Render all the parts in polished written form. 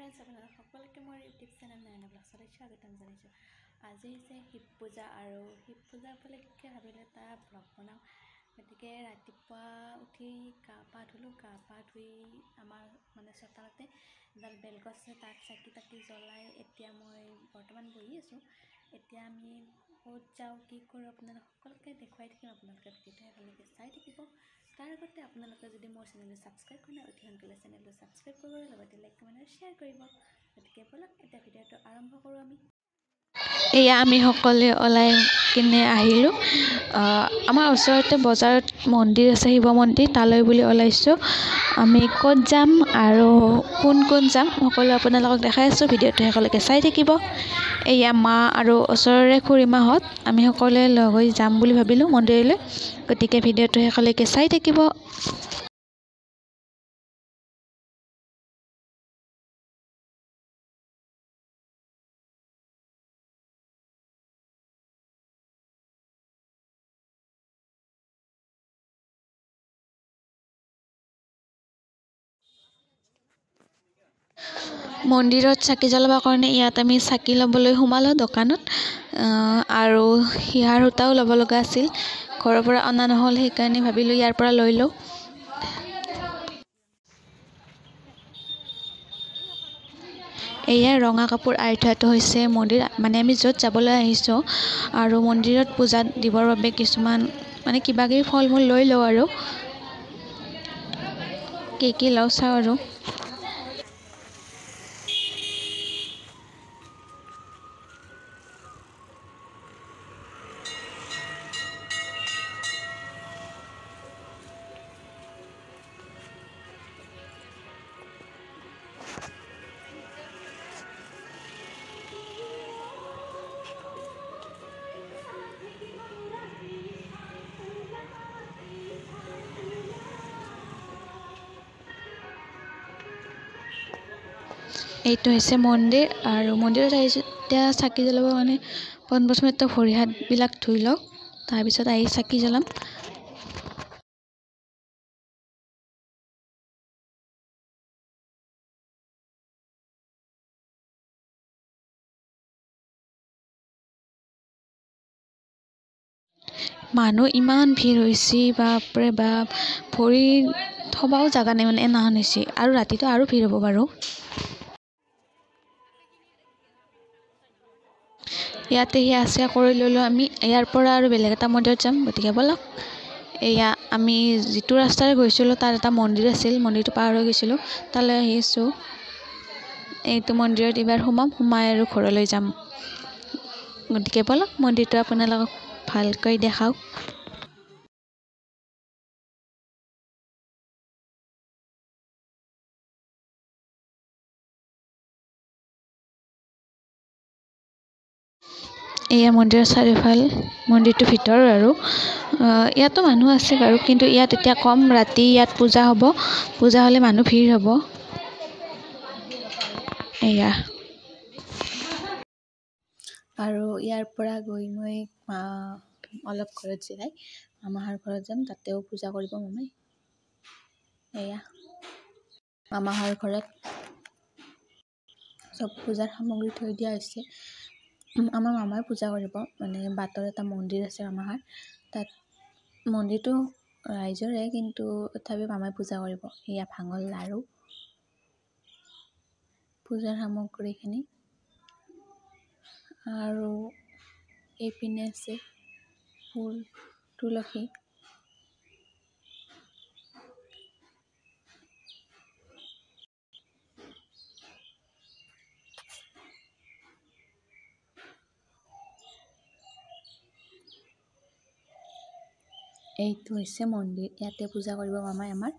Friends, আপোনালোক সকলোকে মোৰ ইউটিউব চেনেল নয়না ব্লগছলৈ স্বাগতম জনাইছোঁ। আজি হৈছে শিৱ পূজা আৰু শিৱ পূজা উপলক্ষে ভাবিলোঁ এটা ব্লগ বনাওঁ। গতিকে ৰাতিপুৱা উঠি গা পা ধুলোঁ। গা পা ধুই আমাৰ মানে চোতালতে এডাল বেলগছ আছে, তাত চাকি তাকি জ্বলাই এতিয়া মই বৰ্তমান বহি আছোঁ। এতিয়া আমি ক'ত যাওঁ কি কৰোঁ আপোনালোক সকলোকে দেখুৱাই থাকিম। আপোনালোকে ভিডিঅ'টো শেষলৈকে চাই থাকিব। তাৰ আগতে আপোনালোকে যদি মোৰ চেনেলটো ছাবস্ক্ৰাইব কৰে নাই, অতি সোনকালে চেনেলটো ছাবস্ক্ৰাইব কৰিব, লগতে লাইক, কমেণ্ট আৰু শ্বেয়াৰ কৰিব। গতিকে ব'লক, এতিয়া ভিডিঅ'টো আৰম্ভ কৰোঁ আমি। এয়া আমি সকলোৱে ওলাই কিনে আহিলোঁ। আমাৰ ওচৰতে বজাৰত মন্দিৰ আছে, শিৱ মন্দিৰ, তালৈ বুলি ওলাইছোঁ। আমি ক'ত যাম আৰু কোন কোন যাম সকলো আপোনালোকক দেখাই আছোঁ। ভিডিঅ'টো শেষলৈকে চাই থাকিব। এয়া মা আৰু ওচৰৰে খুৰীমাহঁত, আমি সকলোৱে লগ হৈ যাম বুলি ভাবিলোঁ মন্দিৰলৈ। গতিকে ভিডিঅ'টো শেষলৈকে চাই থাকিব। মন্দিৰত চাকি জ্বলাবৰ কাৰণে ইয়াত আমি চাকি ল'বলৈ সোমালোঁ দোকানত। আৰু সিহাৰ সূতাও ল'ব লগা আছিল, ঘৰৰ পৰা অনা নহ'ল, সেইকাৰণে ভাবিলোঁ ইয়াৰ পৰা লৈ লওঁ। এয়া ৰঙা কাপোৰ আঁৰি থোৱাটো হৈছে মন্দিৰ, মানে আমি য'ত যাবলৈ আহিছোঁ। আৰু মন্দিৰত পূজা দিবৰ বাবে কিছুমান মানে কিবা কিবি ফল মূল লৈ লওঁ আৰু কি কি লওঁ চাওঁ আৰু। এইটো হৈছে মন্দিৰ আৰু মন্দিৰত আহিছোঁ এতিয়া চাকি জ্বলাব কাৰণে। পোনপ্ৰথমে তো ভৰি হাতবিলাক ধুই লওক, তাৰপিছত আহি চাকি জ্বলাম। মানুহ ইমান ভিৰ হৈছে, বাপৰে বাপ, ভৰি থবাও জাগা নাই, মানে এনাহেন হৈছে। আৰু ৰাতিটো আৰু ভিৰ হ'ব বাৰু। ইয়াতে সেৱা চেৱা কৰি ল'লোঁ আমি। ইয়াৰ পৰা আৰু বেলেগ এটা মন্দিৰত যাম, গতিকে ব'লক। এয়া আমি যিটো ৰাস্তাৰে গৈছিলোঁ তাত এটা মন্দিৰ আছিল, মন্দিৰটো পাৰ হৈ গৈছিলোঁ, তালৈ আহি আছোঁ। এইটো মন্দিৰত এইবাৰ সোমাম, সোমাই আৰু ঘৰলৈ যাম। গতিকে ব'লক, মন্দিৰটো আপোনালোকক ভালকৈ দেখাওক। এয়া মন্দিৰৰ চাৰিওফাল, মন্দিৰটোৰ ভিতৰৰ আৰু ইয়াতো মানুহ আছে বাৰু, কিন্তু ইয়াত এতিয়া কম। ৰাতি ইয়াত পূজা হ'ব, পূজা হ'লে মানুহ ভিৰ হ'ব। এয়া আৰু ইয়াৰ পৰা গৈ মই অলপ ঘৰত জিৰাই মামাহাৰ ঘৰত যাম, তাতেও পূজা কৰিব মামাই। এয়া মামাহাৰ ঘৰত চব পূজাৰ সামগ্ৰী থৈ দিয়া হৈছে। আমাৰ মামাই পূজা কৰিব, মানে বাটৰ এটা মন্দিৰ আছে মামাহাৰ, তাত মন্দিৰটো ৰাইজৰে, কিন্তু তথাপিও মামাই পূজা কৰিব। এয়া ভাঙৰ লাড়ু, পূজাৰ সামগ্ৰীখিনি। আৰু এইপিনে আছে ফুল, তুলসী। এইটো হৈছে মন্দিৰ, ইয়াতে পূজা কৰিব মামাই আমাৰ।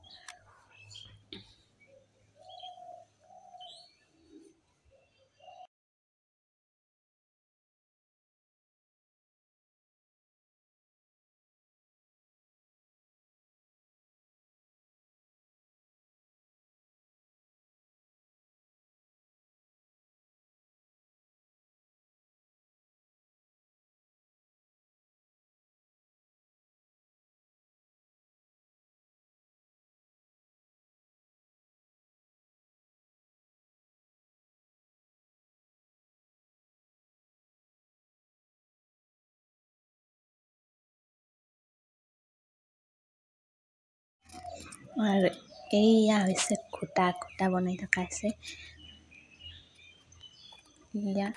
আৰু এইয়া হৈছে খুটা, খুটা বনাই থকা আছে। এয়া